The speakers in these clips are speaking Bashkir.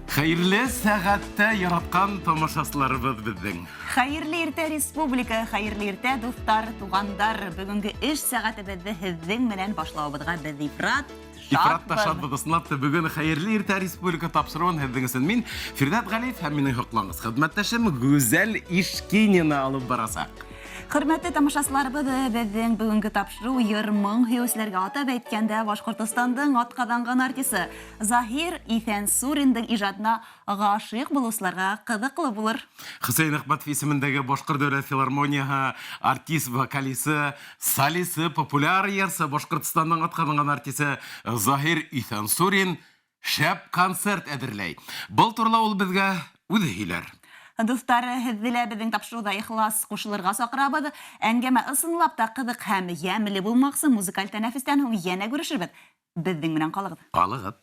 Хәйерле сәғәттә яраткан тамашасыларыбыҙ беҙҙең. Хәйерле иртә, республика, хәйерле иртә, дуҫтар, туғандар. Бөгөнгө эш сәғәтебеҙҙе һеҙҙең менән башлауыбыҙға беҙ ифрат Ифрат та шатбыҙ. Ысынлап та, бөгөн Хәйерле иртә республика тапшырыуын һеҙҙең өсөн мин, Фирҙәт Ғәлиев һәм минең һоҡланғыс хеҙмәттәшем Гүзәл Ишкинина алып барасаҡ. Хөрмәтле тамашасыларыбыҙ, беҙҙең бөгөнгө тапшырыу йыр-моң һөйөүселәргә, атап әйткәндә, Башҡортостандың атҡаҙанған артисы Заһир Иҫәнсуриндың ижадына ғашиҡ булыусыларға ҡыҙыҡлы булыр. Хөсәйен Әхмәтов исемендәге Башҡорт дәүләт филармонияһы артист вокалисы, солисы, популяр йырсы, Башҡортостандың атҡаҙанған артисы Заһир Иҫәнсурин шәп концерт әҙерләй. Был турала ул беҙгә үҙе һөйләр. Дуҫтар, һеҙҙе лә беҙҙең тапшырыуҙа ихлас ҡушылырға саҡырабыҙ. Әңгәмә ысынлап та ҡыҙыҡ һәм йәмле булмаҡсы. Музыкаль тәнәфестән һуң йәнә күрешербеҙ. Беҙҙең менән ҡалығыҙ. Ҡалығыҙ.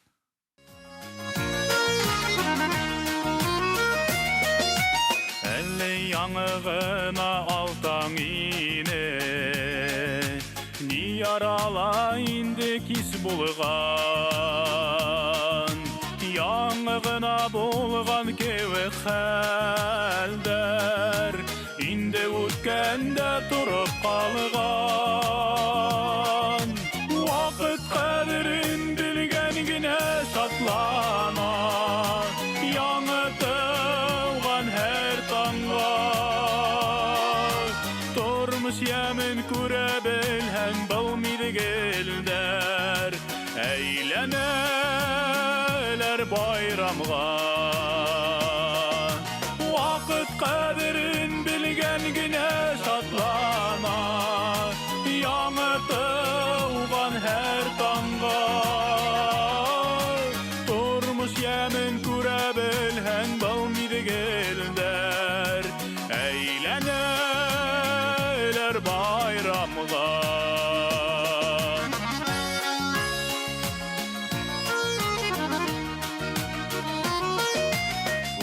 Әле яңы ғына алтаң ине, Ни ярала инде кис булған. Яңы ғына булған кеүек хәлдәр Инде үткәндә тороп ҡалған. Ваҡыт ҡәҙерен белгән генә шатлана Яңы тыуған һәр таңға. Тормош йәмен күрә белһәң, был миҙгелдәр Әйләнәләр байрамға. Ваҡыт ҡәҙерен белгән генә шатлана Яңы тыуған һәр таңға. Тормош йәмен күрә белһәң, был миҙгелдәр Әйләнәләр байрамға.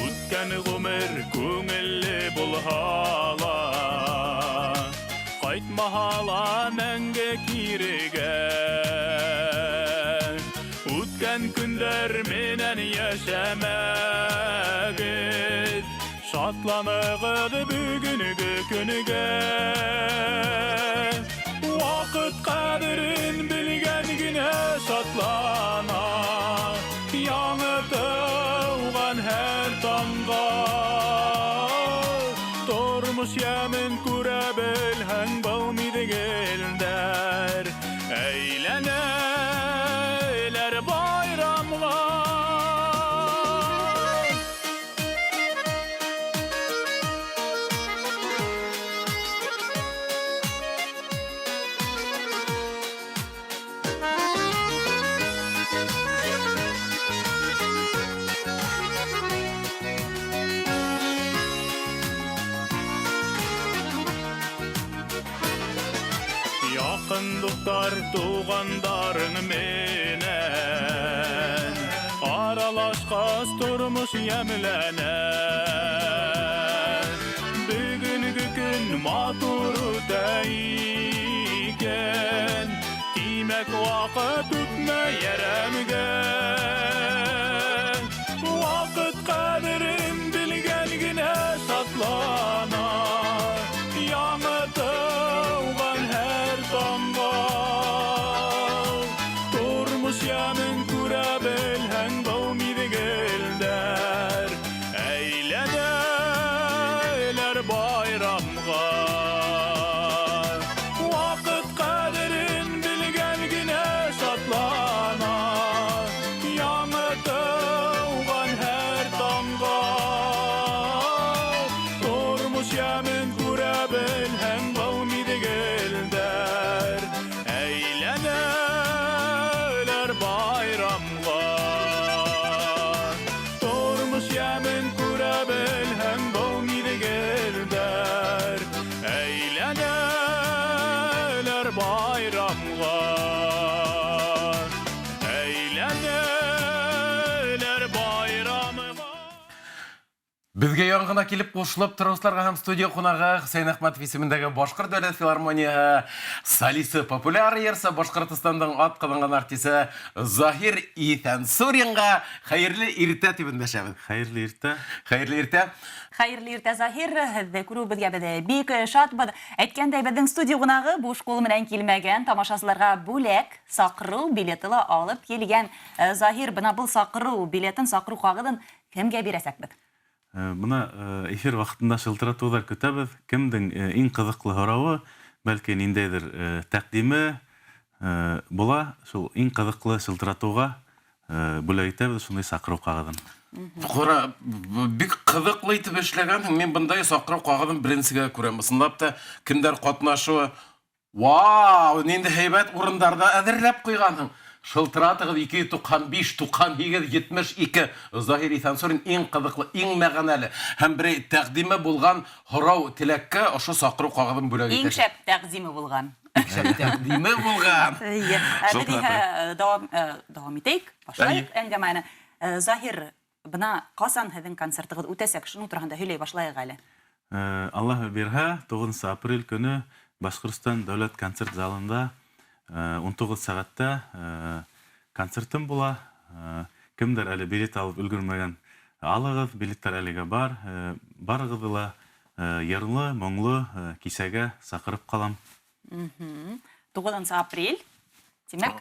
Үткән ғүмер күңелле булһа ла, Ҡайтмаһа ла мәңге кирегә. Үткән көндәр менән йәшәмәгеҙ, Шатланығыҙ бөгөнгө көнгә. Ваҡыт ҡәҙерен белгән генә шатлана Яңы тыуған һәр таңға. Тормош йәмен күрә белһәң, был миҙгелдәр Әйләнәләр байрамға. Яҡын дуҫтар, туғандарың менән Аралашҡас тормош йәмләнә. Бөгөнгө көн матур үтә икән, Тимәк, ваҡыт үтмәй әрәмгә. Ваҡыт ҡәҙерен белгән генә шатлана Яңы тыуған һәр таңға. Тормош йәмен күрә белһәң, был миҙгелдәр Әйләнәләр байрамға. Ваҡыт ҡәҙерен белгән генә шатлана Яңы тыуған һәр таңға. Тормош йәмен күрә белһәң, был миҙгелдәр Әйләнәләр байрамға. Тормош йәмен күрә белһәң, был миҙгелдәр Әйләнәләр байрамға. Беҙгә яңы ғына килеп ҡушылып тороусыларға һәм студия ҡунағы Хөсәйен Әхмәтов исемендәге Башҡорт дәүләт филармонияһы солисы, популяр йырсы, Башҡортостандың атҡаҙанған артисы Заһир Иҫәнсуринға хәйерле иртә тип өндәшәбеҙ. Хәйерле иртә. Хәйерле иртә. Хәйерле иртә, Заһир. Һеҙҙе күреүебеҙгә беҙ бик шатбыҙ. Әйткәндәй, беҙҙең студия ҡунағы буш ҡул менән килмәгән, тамашасыларға бүләк, саҡырыу билеты ла алып килгән. Заһир, бына был саҡырыу билетын, саҡырыу ҡағыҙын кемгә бирәсәкбеҙ? Бына эфир ваҡытында шылтыратыуҙар көтәбеҙ. Кемдең иң ҡыҙыҡлы һорауы, бәлки ниндәйҙер тәҡдиме була, шул иң ҡыҙыҡлы шылтыратыуға бүләк итәбеҙ шундай саҡырыу ҡағыҙын. Ҡара, бик ҡыҙыҡлы итеп эшләгәнһең. Мин бындай саҡырыу ҡағыҙын беренсегә күрәм. Ысынлап та, кемдәр ҡатнашыуы. Вау, ниндәй һәйбәт урындарҙа әҙерләп ҡуйғанһың. Шылтыратығыҙ 295 98 72. Заһир Иҫәнсурин иң ҡыҙыҡлы, иң мәғәнәле һәм берәй тәҡдиме булған һорау теләккә ошо саҡырыу ҡағыҙын бүләк Иң итәсәк. шәп тәҡдиме булған. Иң шәп тәҡдиме булған. Эйе. Ә беҙ иһә дауам дауам итәйек, башлайыҡ әңгәмәне. Заһир, бына ҡасан һеҙҙең концертығыҙ үтәсәк, шуның тураһында һөйләй башлайыҡ әле. Аллаһ бирһә, 9 апрель көнө Башҡортостан дәүләт концерт залында 19 сәғәттә концертым була. Кемдер әле билет алып өлгөрмәгән, алығыҙ, билеттар әлегә бар. Барығыҙҙы ла йырлы, моңло кисәгә саҡырып ҡалам. 9 апрель. Тимәк,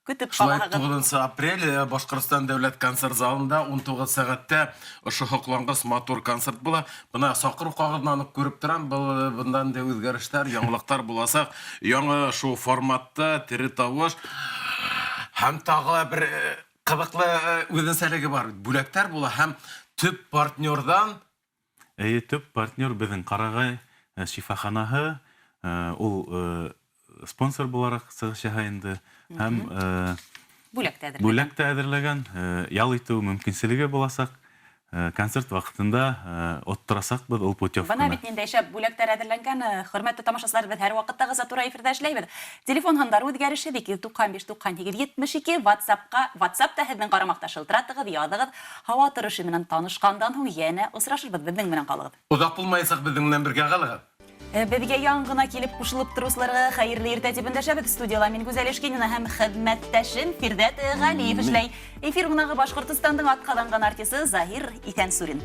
көтөп Шулай, ҡалаһығыҙ. 9 апрель Башҡортостан дәүләт концерт залында 19 сәғәттә ошо һоҡланғыс матур концерт була. Бына саҡырыу ҡағыҙынан уҡ күреп торам, был бындан да үҙгәрештәр, яңылыҡтар буласаҡ. Яңы шоу форматта, тере тауыш һәм тағы ла бер ҡыҙыҡлы үҙенсәлеге бар. Бүләктәр була һәм төп партнерҙан. Эйе, төп партнер беҙҙең Ҡарағай шифаханаһы, ул спонсор булараҡ сығыш яһай инде һәм Бүләк тә әҙерләгән. Бүләк тә әҙерләгән, ял итеү мөмкинселеге буласаҡ. Концерт ваҡытында отторасаҡбыҙ ул путевканы. Бына бит ниндәй шәп бүләктәр әҙерләнгән. Хөрмәтле тамашасылар, беҙ һәр ваҡыттағыса тура эфирҙа эшләйбеҙ. Телефон һандары үҙгәреше: 295 98 72. WhatsApp-ҡа, WhatsApp та һеҙҙең ҡарамаҡта, шылтыратығыҙ, яҙығыҙ. Һауа торошо менән танышҡандан һуң йәнә осрашырбыҙ, беҙҙең менән ҡалығыҙ. Оҙаҡ булмаясаҡ, беҙҙең менән бергә ҡалығыҙ. Беҙгә яңы ғына килеп ҡушылып тороусыларға хәйерле иртә тип өндәшәбеҙ. Студияла мин, Гүзәл Эшкинина, һәм хеҙмәттәшем Фирҙәт Ғәлиев эшләй. Эфир ҡунағы Башҡортостандың атҡаҙанған артисы Заһир Иҫәнсурин.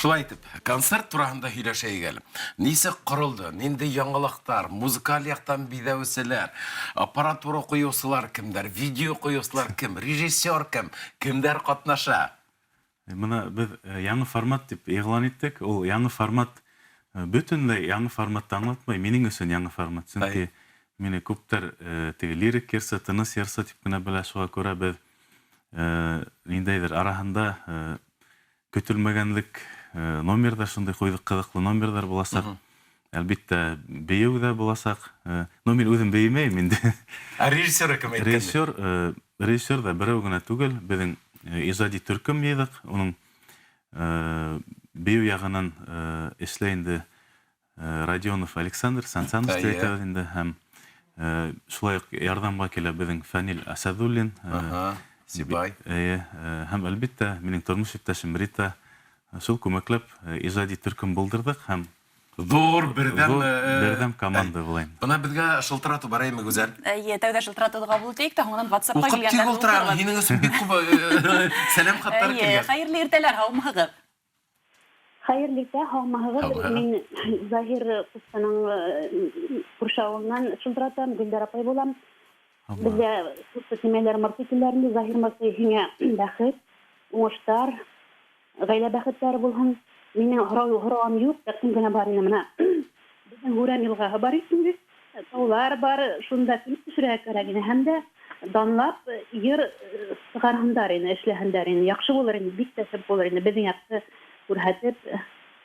Шулай итеп, концерт тураһында һөйләшәйек әле. Нисек ҡоролдо, ниндәй яңылыҡтар, музыкаль яҡтан биҙәүселәр, аппаратура ҡуйыусылар кемдәр, видео ҡуйыусылар кем, режиссер кем, кемдәр ҡатнаша? Бына беҙ яңы формат тип иғлан иттек. Ул яңы формат бөтөнләй яңы форматты аңлатмай, минең өсөн яңы формат. Сөнки мине күптәр теге лирик йырсы, тыныс йырсы тип кенә белә, шуға күрә беҙ ниндәйҙер араһында көтөлмәгәнлек номерҙар шундай ҡуйҙыҡ, ҡыҙыҡлы номерҙар буласаҡ. Әлбиттә, бейеү ҙә буласаҡ. Ну, мин үҙем бейемәйем инде. Ә режиссер кем әйткәндәй? Режиссер ҙа берәү генә түгел, беҙҙең ижади төркөм йыйҙыҡ. Уның бейеү яғынан эшләй инде Родионов Александр Сансанов тип әйтәбеҙ инде, һәм шулай уҡ ярҙамға килә беҙҙең Фәнил Асадуллин. Сибай. Эйе, һәм әлбиттә минең тормош иптәшем Рита, шул күмәкләп ижади төркөм булдырҙыҡ һәм Ҙур берҙәм, ҙур берҙәм команда була инде. Бына беҙгә шылтыратыу бар, әйме, Гүзәл? Эйе, тәүҙә шылтыратыуҙы ҡабул итәйек тә, һуңынан WhatsApp-ҡа Уҡып килгәндәрҙе тик ултыраһың, уҡырбыҙ. һинең өсөн бик күп сәләм хаттары Эйе, килгән. хәйерле иртәләр, һаумыһығыҙ? Хәйерле иртә, һаумыһығыҙ. Һаумыһығыҙ. Мин Заһир ҡустының күрше ауылынан шылтыратам, Гөлдәр апай булам. Һаумыһығыҙ. Беҙҙә күп нимәләр мырты киләр инде. Заһир мырты, һиңә бәхет, уңыштар, ғаилә бәхеттәре булһын. Минең һорауым юҡ, тәҡдим генә бар ине бына. Беҙҙең Һүрәм йылғаһы бар инде. Таулар бар, шунда килеп төшөрә кәрәк ине. Һәм дә данлап йыр сығарһындар ине, эшләһендәр ине. Яҡшы булыр ине, бик тә шәп булыр ине. Беҙҙең яҡты күрһәтеп,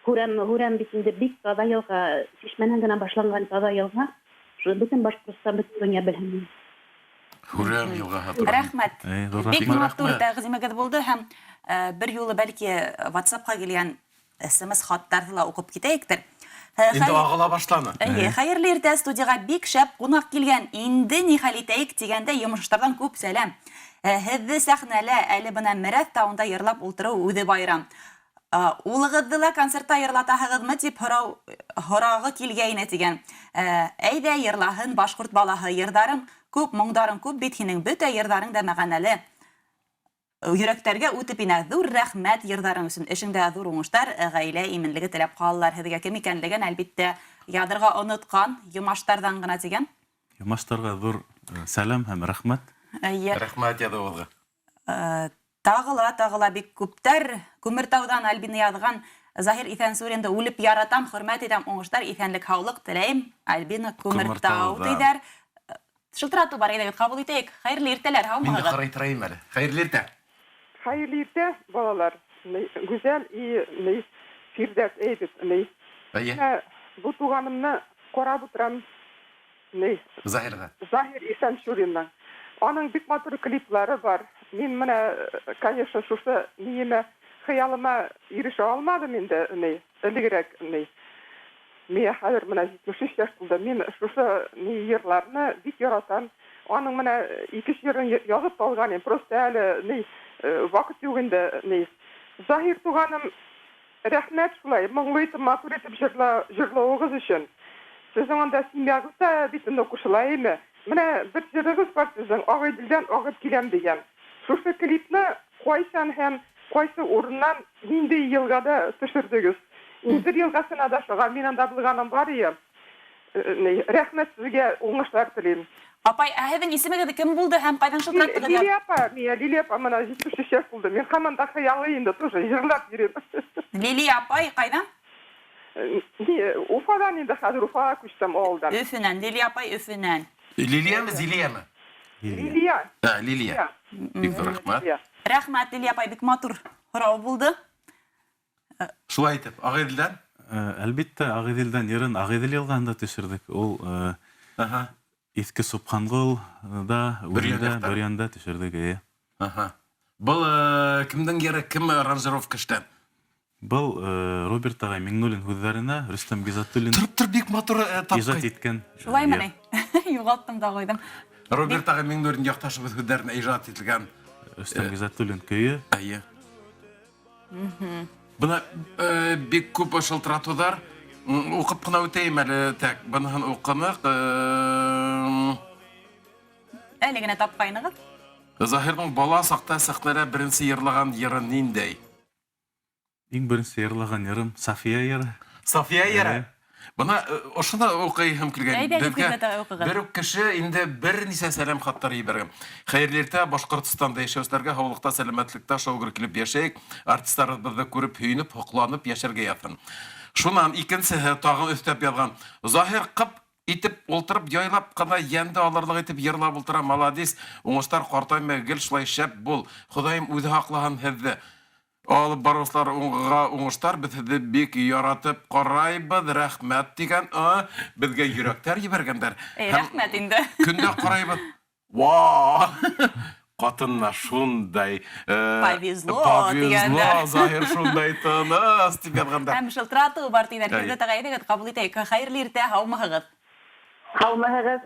Һүрәм бит инде бик таҙа йылға, шишмәнән генә башланған таҙа йылға. Шуны бөтөн Башҡортостан, бөтөн донъя белһен. Һүрәм йылғаһы тураһында. Рәхмәт. Эй, ҙур Бик рәхмәт. матур Рәхмәт. тәҡдимегеҙ булды һәм бер юлы бәлки WhatsApp-ҡа килгән SMS хаттарҙы ла уҡып китәйектер. Инде ағыла башланы. Эйе, хәйерле иртә, студияға бик шәп ҡунаҡ килгән. Инде ни хәл итәйек тигәндә йомоштарҙан күп сәләм. Һеҙҙе сәхнәлә әле бына Мерәҫ тауында йырлап ултырыу үҙе байрам. Улығыҙҙы ла концертта йырлатаһығыҙмы тип һорау һорағы килгәйне тигән. Әйҙә йырлаһын башҡорт балаһы йырҙарың күп, моңдарың күп бит һинең, бөтә йырҙарың да мәғәнәле. Йөрәктәргә үтеп инә. Ҙур рәхмәт йырҙарың өсөн. Эшеңдә ҙур уңыштар, ғаилә именлеге теләп ҡалалар. Һеҙгә кем икәнлеген әлбиттә яҙырға онотҡан Юмаштарҙан ғына тигән. Юмаштарға ҙур сәләм һәм рәхмәт. Эйе. Рәхмәт яҙыуығыҙға. Тағы ла, тағы ла бик күптәр Күмертауҙан Альбина яҙған Заһир Иҫәнсуринды үлеп яратам, хөрмәт итәм, уңыштар, иҫәнлек, һаулыҡ теләйем. Альбина Күмертау тиҙәр. Шылтыратыу бар, әйҙәгеҙ, ҡабул итәйек. Хәйерле иртәләр, Мин дә һаумыһығыҙ? ҡарай торайым әле. Хәйерле иртә. Хәйерле иртә, балалар. Ни, Гүзәл и ни, Фирҙәүс әйбит, ни. Әйе. Менә бу туганымны карап утырам. Ни, Заһирҙа. Заһир Исәнчуринның. Аның бик матур клиплары бар. Мин менә, конечно, шушы ниемә, хыялыма ирешә алмадым инде, ни, элегрәк, ни. Миңа хәзер менә 73 яшь тулды. Мин шушы ни йырларны бик яратам. Аның менә ике җырын язып та алган идем. Просто әле ни вакыт юк инде, ни. Заһир туганым, рәхмәт шулай моңлы итеп, матур итеп җырла, җырлавыгыз өчен. Сезнең анда семьягыз да бит инде кушыла, әйме? Менә бер җырыгыз бар сезнең, Агыйделдән агып киләм дигән. Шушы клипны кайчан һәм кайсы урыннан, нинди елгада төшердегез? Инзер елгасына да шуга мин анда булганым бар ие. Рәхмәт сезгә, уңышлар телим. Апай, ә һеҙҙең исемегеҙ кем булды һәм ҡайҙан шылтыраттығыҙ? Лилия апа, миңә Лилия апа менә 73 яшь булды. Мин һаман да хыялый инде тоже җырлап йөрим. Лилия апай ҡайҙан? Ни, Уфадан инде хәзер Уфага күчтем авылдан. Өфөнән, Лилия апай Өфөнән. Лилияме, Зилияме? Лилия. Лилия. Ә, Лилия. Бик зур рәхмәт. Лилия. Рәхмәт, Лилия апай, бик матур һорау булды. Шулай итеп, Ағиҙелдән? Әлбиттә, Ағиҙелдән йырын Ағиҙел йылғаһында төшөрҙөк. Ул Аһа. Иҫке Субханғолда, Бөрйән үҙендә, яҡта. Бөрйәндә төшөрҙөк, эйе. Аһа. Был кемдең йыры, кем аранжировка эшлән? Был Роберт ағай Миңнуллин һүҙҙәренә Рөстәм Гизатуллин Торып тор, бик матур тапҡай. ижад иткән. Шулаймы ни? Юғалттым да ҡуйҙым. Роберт ағай Миңнуллин яҡташыбыҙ һүҙҙәренә ижад ителгән. Рөстәм Гизатуллин көйө. Әйе. Бына бик күп шылтыратыуҙар. Уҡып ҡына үтәйем әле, так, быныһын уҡыныҡ. Әле генә тапҡайнығыҙ. Заһирҙың бала саҡта сәхнәлә беренсе йырлаған йыры ниндәй? Иң беренсе йырлаған йырым Сафия йыры. Сафия йыры. Әйе. Бына ошоно уҡыйһым килгән. Әйҙә, Беҙгә күҙҙә тағы уҡығыҙ. бер үк кеше инде бер нисә сәләм хаттары ебәргән. Хәйерле иртә, Башҡортостанда йәшәүселәргә һаулыҡта, сәләмәтлектә шау-гөр килеп йәшәйек. Артистарыбыҙҙы күреп, һөйөнөп, һоҡланып йәшәргә яҙһын. Шунан икенсеһе тағы өҫтәп яҙған. Заһир ҡып итеп ултырып, яйлап ҡына йәнде алырлыҡ итеп йырлап ултыра. Маладис, уңыштар ҡартаймай, гел шулай шәп бул. Хоҙайым үҙе һаҡлаһын һеҙҙе. Алып барыусылар уңға уңыштар, беҙ һеҙҙе бик яратып ҡарайбыҙ, рәхмәт тигән, беҙгә йөрәктәр ебәргәндәр. Эй, Һәм рәхмәт инде. Көндә ҡарайбыҙ. Ва! Ҡатынына шундай, Повезло повезло, тигәндәр. Заһир шундай тыныс тип яҙғандар. Һәм шылтыратыу бар тиҙәр. Әй. Һеҙҙе тәғәйҙегеҙ, ҡабул итәйек. Хәйерле иртә, һаумыһығыҙ? Һаумыһығыҙ.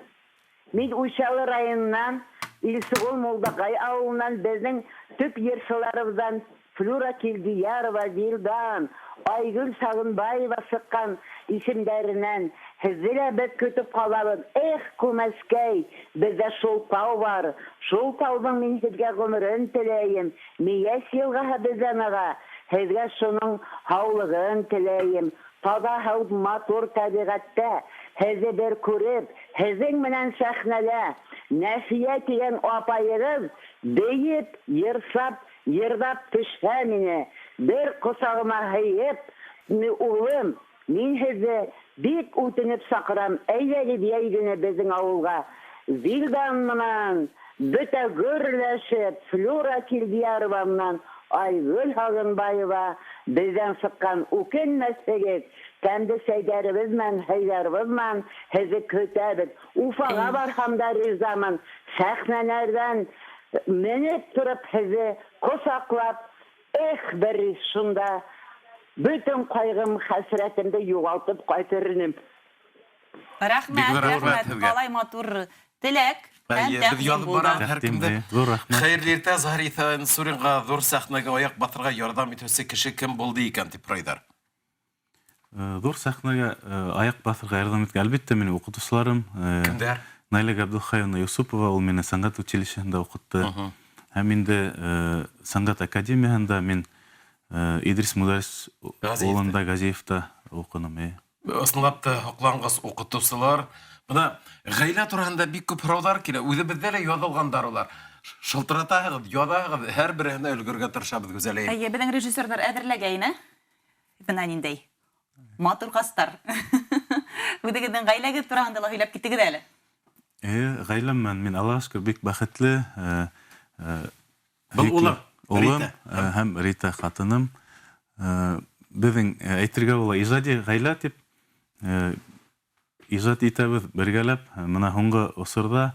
Мин Учалы районынан, Илсығол Мулдаҡай ауылынан беҙҙең төп йырсыларыбыҙҙан Флюра Килдиярова, Вилдан, Айгөл Сағынбаева сыҡҡан исемдәренән һеҙҙе лә беҙ көтөп ҡалабыҙ. Эх, күмәскәй, беҙҙә шул тау бар. Шул тауҙың мин һеҙгә ғүмерен теләйем. Мейәс йылғаһы беҙҙән аға. Һеҙгә шуның һаулығын теләйем. Таҙа һыу матур тәбиғәттә һеҙҙе бер күреп, һеҙҙең менән сәхнәлә Нәфиә тигән апайығыҙ бейеп, йырсап, йырҙап төшһә мине, бер ҡосағыма һыйып, улым, мин һеҙҙе бик үтенеп саҡырам, әйҙәгеҙ йәй генә беҙҙең ауылға. Вилдан менән бөтә гөрләшеп, Флюра Килдиярова менән Айгөл Һағынбаева беҙҙән сыҡҡан үкенмәҫһегеҙ, тәмле сәйҙәребеҙ менән, һыйҙарыбыҙ менән һеҙҙе көтәбеҙ. Уфаға барһам да ризамын, сәхнәләрҙән менеп тороп һеҙҙе ҡосаҡлап, эх, бер шунда бөтөн ҡайғым, хәсрәтемде юғалтып ҡайтыр инем. Рәхмәт, Бик ҙур рәхмәт рәхмәт. һеҙгә. Ҡалай матур теләк. Әйе, беҙ яҙып барабыҙ һәр кемде. Ҙур рәхмәт. Хәйерле иртә, Заһир Иҫәнсуринға ҙур сәхнәгә аяҡ баҫырға ярҙам итеүсе кеше кем булды икән, тип һорайҙар. Ҙур сәхнәгә аяҡ баҫырға ярҙам иткән, әлбиттә, минең уҡытыусыларым. Кемдәр? Наиля Габдулхаевна Юсупова, ул мине сәнғәт училищеһында уҡытты. Һәм инде сәнғәт академияһында мин Идрис Мударис улында Газиевта уҡыным. Ысынлап та һоҡланғыс уҡытыусылар. Бына ғаилә тураһында бик күп һорауҙар килә. Үҙебеҙҙә лә яҙылғандар улар. Шылтыратаһығыҙ, яҙаһығыҙ, һәр береһенә өлгөргә тырышабыҙ, Гүзәләйем. Әйе, беҙҙең режиссерҙар әҙерләгәйне. Бына ниндәй матур ҡастар. Үҙегеҙҙең ғаиләгеҙ тураһында ла һөйләп китегеҙ әле. Ғаиләм менән мин, Аллаға шөкөр, бик бәхетле. Был улым, улым һәм Рита ҡатыным. Беҙҙең әйтергә була ижади ғаилә тип ижад итәбеҙ бергәләп. Бына һуңғы осорҙа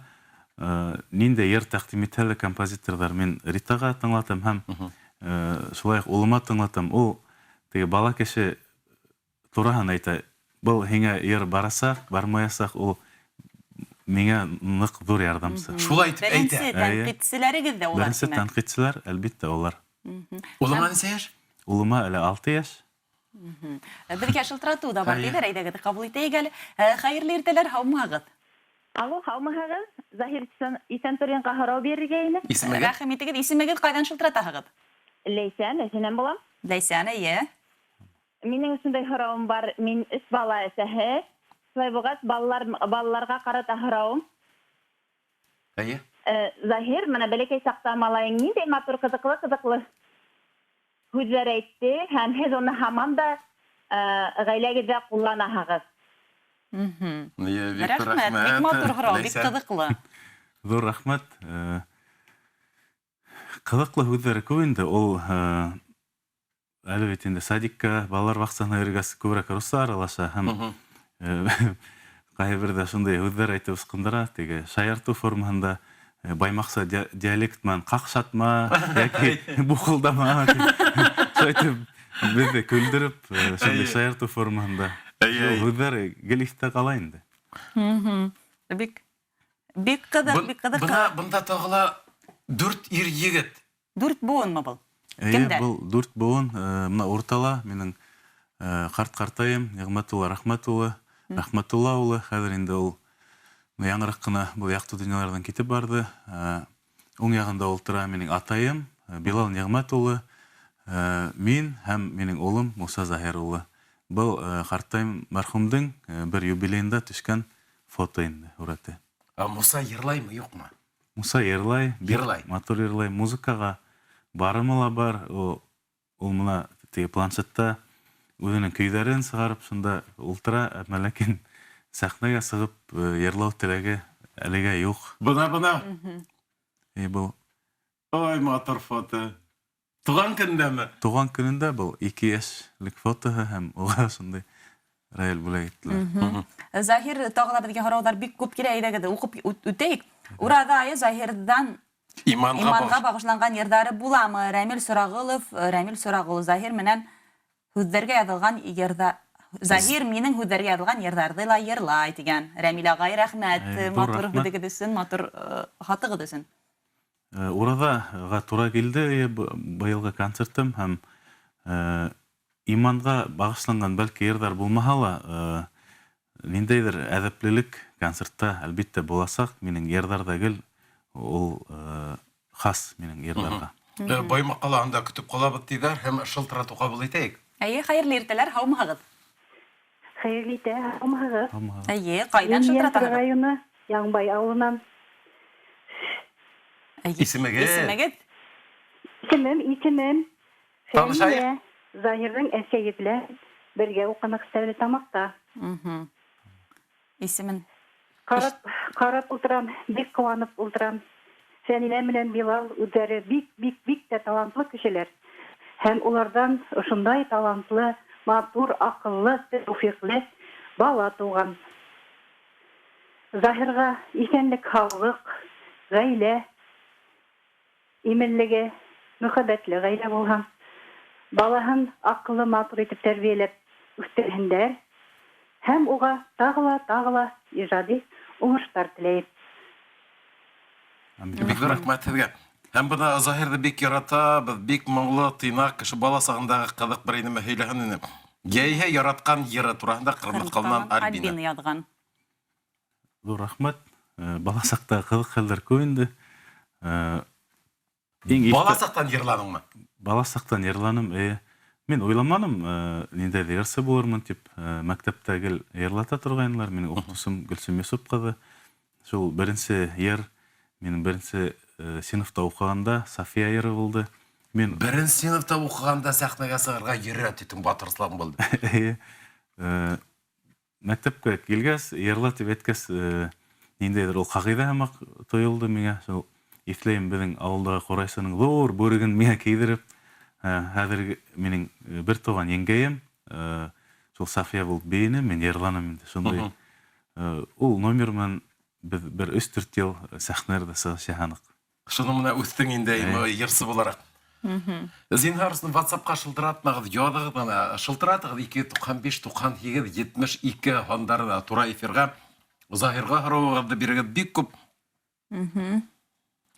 ниндәй йыр тәҡдим итһә лә композиторҙар мин Ритаға тыңлатам һәм шулай уҡ улыма тыңлатам. Ул теге бала кеше тураһын әйтә, был һиңә йыр барасаҡ, бармаясаҡ, ул миңә ныҡ ҙур ярҙамсы. Шулай итеп әйтә. Беренсе тәнҡитселәрегеҙ ҙә улар. Беренсе тәнҡитселәр, әлбиттә, улар. Улыңа нисә йәш? Улыма әле 6 йәш. Беҙгә шылтыратыу ҙа бар, тиҙәр, әйҙәгеҙ, ҡабул итәйек әле. Хәйерле иртәләр, һаумыһығыҙ? Алло, һаумыһығыҙ? Заһир Иҫәнсуринға һорау бирергә ине. Исемегеҙ? Рәхим итегеҙ, исемегеҙ, ҡайҙан шылтыратаһығыҙ? Ләйсән, Өфөнән булам. Ләйсән, эйе. Минең шундай һорауым бар. Мин 3 бала әсәһе. Шулай булғас, балаларға ҡарата һорауым. Эйе. Заһир, бына бәләкәй саҡта малайың ниндәй матур, ҡыҙыҡлы-ҡыҙыҡлы һүҙҙәр әйтте, һәм һеҙ уны һаман да ғаиләгеҙҙә ҡулланаһығыҙ. Бик Рәхмәт, бик матур һорау, бик ҡыҙыҡлы. Ҙур рәхмәт. Ҡыҙыҡлы һүҙҙәр күп инде. Ул әле бит инде садикка, балалар баҡсаһына йөрөгәс күберәк русса аралаша һәм ҡайһы берҙә шундай һүҙҙәр әйтеп ысҡындыра, теге шаяртыу формаһында баймаҡса диалект менән ҡаҡшатма йәки бухылдама тип шулай итеп беҙҙе көлдөрөп, шундай шаяртыу формаһында. Шул һүҙҙәр гел иҫтә ҡала инде. Бик, бик ҡыҙыҡ, бик ҡыҙыҡ. Бына бында тағы ла 4 ир егет. 4 быуынмы был? Эйе, Кемдәр? был 4 быуын. Бына уртала минең ҡарт ҡартайым Ниғмәтулла Рәхмәтулла, Рәхмәтулла улы. Хәҙер инде ул яңыраҡ ҡына был яҡты донъяларҙан китеп барҙы. Уң яғында ултыра минең атайым Билал Ниғмәт улы, мин һәм минең улым Муса Заһир улы. Был ҡартайым мәрхүмдең бер юбилейында төшкән фото инде, һүрәте. Ә Муса йырлаймы, юҡмы? Муса йырлай, бик Йырлай. матур йырлай. Музыкаға барымы ла бар. Ул мына теге планшетта үҙенең көйҙәрен сығарып шунда ултыра, әммә ләкин сәхнәгә сығып йырлау теләге әлегә юҡ. Бына, бына. Был Ой, матур фото. Туған көнөндәме? Туған көнөндә был 2 йәшлек фотоһы һәм уға шундай рояль бүләк иттеләр. Заһир, тағы ла беҙгә һорауҙар бик күп килә, әйҙәгеҙ, уҡып үтәйек. Ураҙа айы Заһирҙан Иманға иманға бағышланған йырҙары буламы? Рәмил Сорағолов, Рәмил Сорағолов Заһир менән һүҙҙәргә яҙылған йырҙа, Заһир минең һүҙҙәргә яҙылған йырҙарҙы ла йырлай тигән. Рәмил ағай, рәхмәт, Ҙур матур рәхмәт. һүҙегеҙ өсөн, матур хатығыҙ өсөн. Ураҙаға тура килде быйылғы концертым һәм иманға бағышланған бәлки йырҙар булмаһа ла, ниндәйҙер әҙәплелек концертта әлбиттә буласаҡ. Минең йырҙар ҙа гел ул хас минең йырҙарға. Баймаҡ ҡалаһында көтөп ҡалабыҙ тиҙәр һәм шылтыратыу ҡабул итәйек. Эйе, хәйерле иртәләр, һаумыһығыҙ? Хәйерле иртә, һаумыһығыҙ? Һаумыһығыҙ. Эйе, ҡайҙан Мин шылтыратаһығыҙ? Йәнтүр районы, Яңбай ауылынан. Эйе. Исемегеҙ? Исемегеҙ? Исемем, исемем. Танышайыҡ. Фәниә, Заһирҙың әсәйе белән бергә уҡыныҡ Стәрлетамаҡта. Исемен? Ҡарап ултырам, бик ҡыуанып ултырам. Фәнилә менән Билал үҙҙәре бик, бик, бик тә талантлы кешеләр. Һәм уларҙан ошондай талантлы, матур, аҡыллы, тәүфиҡле бала тыуған. Заһирға иҫәнлек, һаулыҡ, ғаилә именлеге, мөхәббәтле ғаилә булһын. Балаһын аҡыллы, матур итеп тәрбиәләп үҫтерһендәр. Һәм уға тағы ла, тағы ла ижади уңыштар теләйем. Бик зур рәхмәт һеҙгә. Һәм бына Заһирҙы бик яратабыҙ, бик моңло, тыйнаҡ кеше. Бала сағындағы ҡыҙыҡ бер инеме һөйләһен ине. Йәиһә яратҡан йыры тураһында Ҡырмыҫҡалынан Альбина. Альбина яҙған. Ҙур рәхмәт. Бала саҡта ҡыҙыҡ хәлдәр күп инде. Иң Бала саҡтан йырланыңмы? Бала саҡтан йырланым, эйе. Мин уйламаным, ниндәйҙер йырсы булырмын тип. Мәктәптә гел йырлата торғайнылар. Минең уҡытыусым Гөлсөм Йосоп ҡыҙы. Шул беренсе йыр, минең беренсе синыфта уҡығанда София йыры булды. Мин Беренсе синыфта уҡығанда сәхнәгә сығырға йөрәт итең батырслан булды. Эйе. Мәктәпкә килгәс, йырла тип әйткәс, ниндәйҙер ул ҡағиҙә һымаҡ тойолдо миңә. Шул иҫләйем, беҙҙең ауылдағы ҡурайсының ҙур бүреген миңә кейҙереп, хәҙер минең бер туған еңгәйем шул София булып бейене, мин йырланым инде. Шундай ул номер менән беҙ бер өс-дүрт йыл сәхнәләрҙә сығыш яһаныҡ. Шуның менән үҫтең инде йырсы булараҡ. Зинһар өсөн WhatsApp-ҡа шылтыратмағыҙ, яҙығыҙ ғына. Шылтыратығыҙ 295 98 72 һандарына тура эфирға. Заһирға һорауығыҙҙы бирегеҙ, бик күп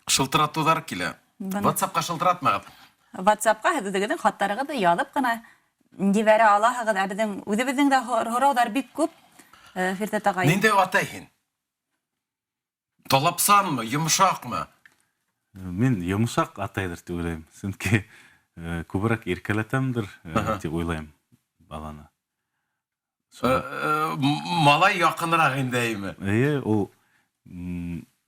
шылтыратыуҙар килә. WhatsApp-ҡа шылтыратмағыҙ. WhatsApp-ҡа һеҙ үҙегеҙҙең хаттарығыҙҙы яҙып ҡына ебәрә алаһығыҙ. Ә беҙҙең үҙебеҙҙең дә һорауҙар бик күп, Фирҙәт ағай. Ниндәй атай һин? Талапсанмы, йомшаҡмы? Мин йомшаҡ атайҙыр тип уйлайым. Сөнки күберәк иркәләтәмдер тип уйлайым баланы. Малай яҡыныраҡ инде, әйме? Эйе, ул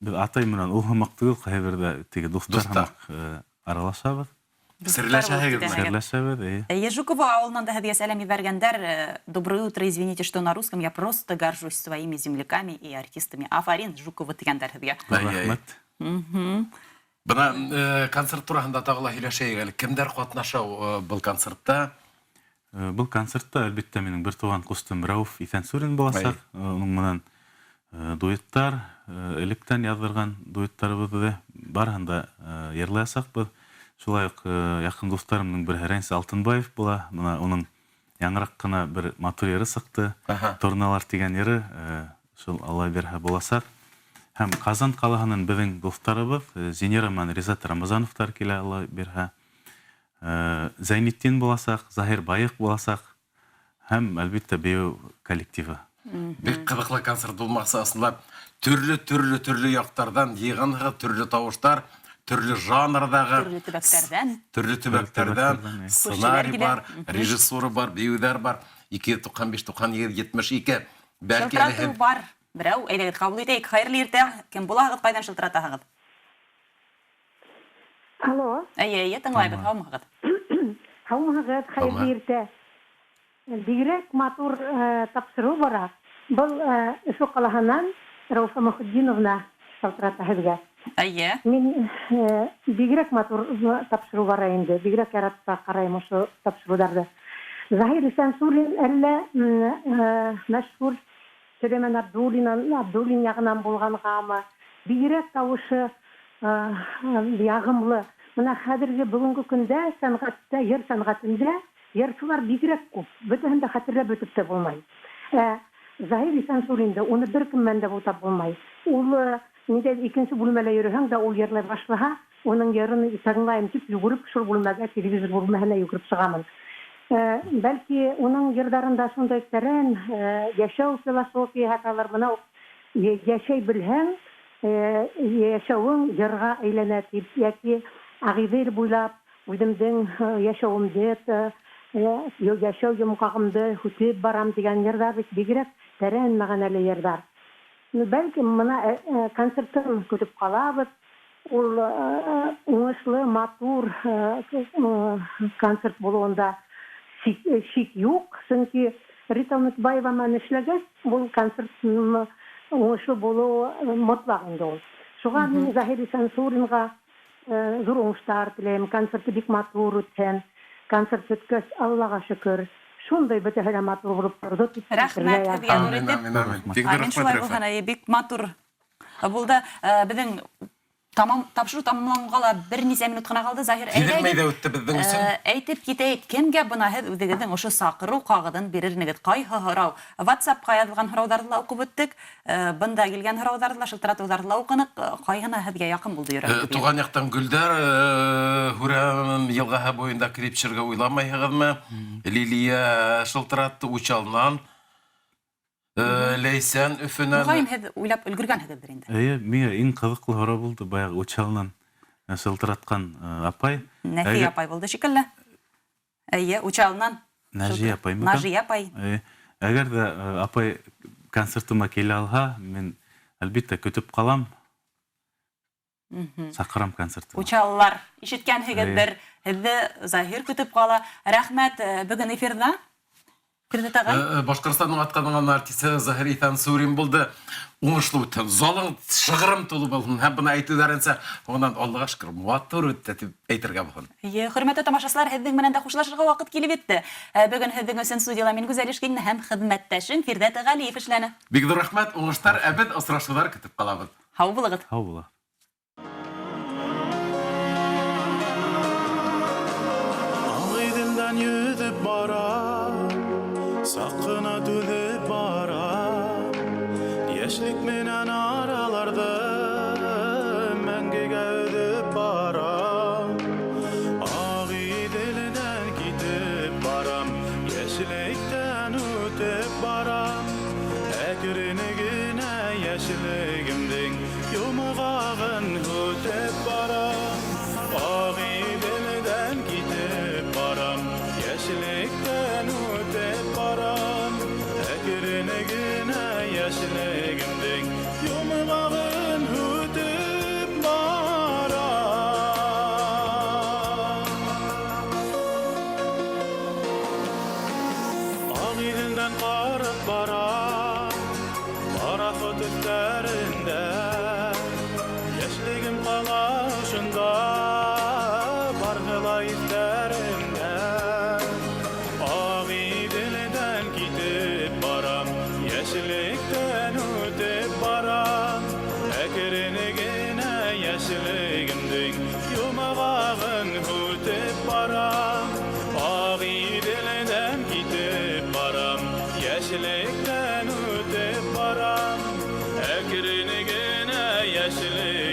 беҙ атай менән ул һымаҡ түгел, ҡайһы берҙә теге дуҫтар һымаҡ аралашабыҙ. Серләшәһегеҙме? Серләшәбеҙ, эйе. Эйе, Жукова ауылынан да һеҙгә сәләм ебәргәндәр. Доброе утро, извините, что на русском, я просто горжусь своими земляками и артистами. Афарин, Жукова тигәндәр һеҙгә. Рәхмәт. Бына концерт тураһында тағы ла һөйләшәйек әле. Кемдәр ҡатнаша был концертта? Был концертта, әлбиттә, минең бер туған ҡустым Рәүеф Иҫәнсурин буласаҡ. Уның менән дуэттар, электән яҙҙырған дуэттарыбыҙҙы барыһын да йырлаясаҡбыҙ. Шулай уҡ яҡын дуҫтарымдың береһе Рәнис Алтынбаев була. Бына уның яңыраҡ ҡына бер матур йыры сыҡты. Торналар тигән йыры, шул Алла бирһә буласаҡ. Һәм Ҡазан ҡалаһынан беҙҙең дуҫтарыбыҙ Зинира менән Ризат Рамазановтар килә, Алла бирһә. Зәйнетдин буласаҡ, Заһир Байыҡ буласаҡ һәм, әлбиттә, бейеү коллективы. Бик ҡыҙыҡлы концерт булмаҡсы, ысынлап, төрлө-төрлө төрлө яҡтарҙан йыйғанһығыҙ, төрлө тауыштар, төрлө жанрҙағы, Төрлө төбәктәрҙән. Төрлө төбәктәрҙән сценарий бар, режиссура бар, бейеүҙәр бар. 295 98 72. Бәлки әле Шылтыратыу бар. Берәү, әйҙәгеҙ, ҡабул итәйек. Хәйерле иртә. Кем булаһығыҙ, ҡайҙан шылтыратаһығыҙ? Алло. Эйе, эйе, тыңлайбыҙ. Һаумыһығыҙ? Һаумыһығыҙ, хәйерле иртә. Бигерәк матур тапшырыу бара. Был Өфө ҡалаһынан Рауфа Мөхетдиновна шылтырата һеҙгә. Эйе. Мин бигерәк матур тапшырыу бара инде. Бигерәк яратып ҡарайым ошо тапшырыуҙарҙы. Заһир Исәнсурин әллә мәшһүр Сөләймән Абдуллин яғынан булғанғамы, бигерәк тауышы яғымлы. Бына хәҙерге бөгөнгө көндә сәнғәттә, йыр сәнғәтендә йырсылар бигерәк күп. Бөтәһен дә хәтерләп бөтөп тә булмай. Заһир Исәнсуринды уны бер кем менән дә бутап булмай. Ул ниндәй икенсе бүлмәлә йөрөһәң дә, ул йырлай башлаһа, уның йырын тыңлайым тип йүгереп шул бүлмәгә, телевизор бүлмәһенә йүгереп сығамын. Бәлки уның йырҙарында шундай тәрән йәшәү философияһы яталыр. Бына йәшәй белһәң, йәшәүең йырға әйләнә тип, йәки Ағиҙел буйлап үҙемдең йәшәүемде, йәшәү йомғағымды һүтеп барам тигән йырҙар бит бигерәк тәрән мәғәнәле йырҙар. Бәлки бына концертын көтөп ҡалабыҙ. Ул уңышлы, матур концерт булыуында шик юҡ, сөнки Рита Өмөтбаева менән эшләгәс, был концерт уңышлы булыуы мотлаҡ инде ул. Шуға мин Заһир Исәнсуринға ҙур уңыштар теләйем. Концерты бик матур үтһен. Концерт бөткәс, Аллаға шөкөр, шундай бөтәһе лә матур булып торҙо тип Рәхмәт әйтергә һеҙгә яҙһын. ҙур итеп. Амин, амин, амин. Бик Амин, рәхмәт, шулай Рәфә. булһын, әйе, бик матур булды. Беҙҙең Тамам, тапшырыу тамамланғанға ла бер нисә минут ҡына ҡалды, Заһир. Һиҙелмәй ҙә үтте беҙҙең өсөн. Әйтеп китәйек, кемгә бына һеҙ үҙегеҙҙең ошо саҡырыу ҡағыҙын бирер инегеҙ? Ҡайһы һорау? WhatsApp-ҡа яҙылған һорауҙарҙы ла уҡып үттек. Бында килгән һорауҙарҙы ла, шылтыратыуҙарҙы ла уҡыныҡ. Ҡайһына һеҙгә яҡын булды йөрәгегеҙгә? Туған яҡтан гөлдәр Һүрәм йылғаһы буйында клип төшөрөргә уйламайһығыҙмы? Лилия шылтыратты Учалынан. Ләйсән Өфөнән. Мөғайын, һеҙ уйлап өлгөргәнһегеҙҙер инде. Эйе, миңә иң ҡыҙыҡлы һорау булды баяғы Учалынан шылтыратҡан апай. Нәфи апай булды шикелле. Эйе, Учалынан. Нәжиә апай микән? Нәжиә апай. Эйе. Әгәр ҙә апай концертыма килә алһа, мин, әлбиттә, көтөп ҡалам. Саҡырам концертыма. Учалылар, ишеткәнһегеҙҙер, һеҙҙе Заһир көтөп ҡала. Рәхмәт бөгөн эфирҙа. Фирҙәүт ағай. Башҡортостандың атҡаҙанған артисы Заһир Иҫәнсурин булды. Уңышлы үтһен, залың шығырым тулы булһын. Һәм бына әйтеүҙәренсә, һуңынан Аллаға шөкөр, матур үтте тип әйтергә булһын. Эйе, хөрмәтле тамашасылар, һеҙҙең менән дә хушлашырға ваҡыт килеп етте. Бөгөн һеҙҙең өсөн студияла мин Гүзәл Ишкинина һәм хеҙмәттәшем Фирҙәт Ғәлиев эшләне. Бик ҙур рәхмәт, уңыштар, ә беҙ осрашыуҙар көтөп ҡалабыҙ. Һау булығыҙ. Һау булығыҙ. Ағиҙелдән йөҙөп бара, саҡ ҡына түҙеп бара. Йәшлек менән араларҙы мәңгегә өҙөп бара. Ағиҙелдән китеп барам, йәшлектән үтеп барам. Әкрен генә йәшлегемдең йомғағын һүтеп барам. Ағиҙелдән китеп барам, йәшлектән үтеп барам. Әкрен генә йәшлегемдең йомғағын һүтеп барам. Ағиҙелдән ҡарап бара, пароход өҫтәрендә. Йәшлегем ҡала ошонда, барыһы ла иҫтәремдә. Ағиҙелдән китеп барам, йәшлектән үтеп барам. Әкрен генә йәшлегемдең йомғағын һүтеп барам. Ағиҙелдән китеп барам, йәшлектән үтеп барам. Әкрен генә йәшлегемдең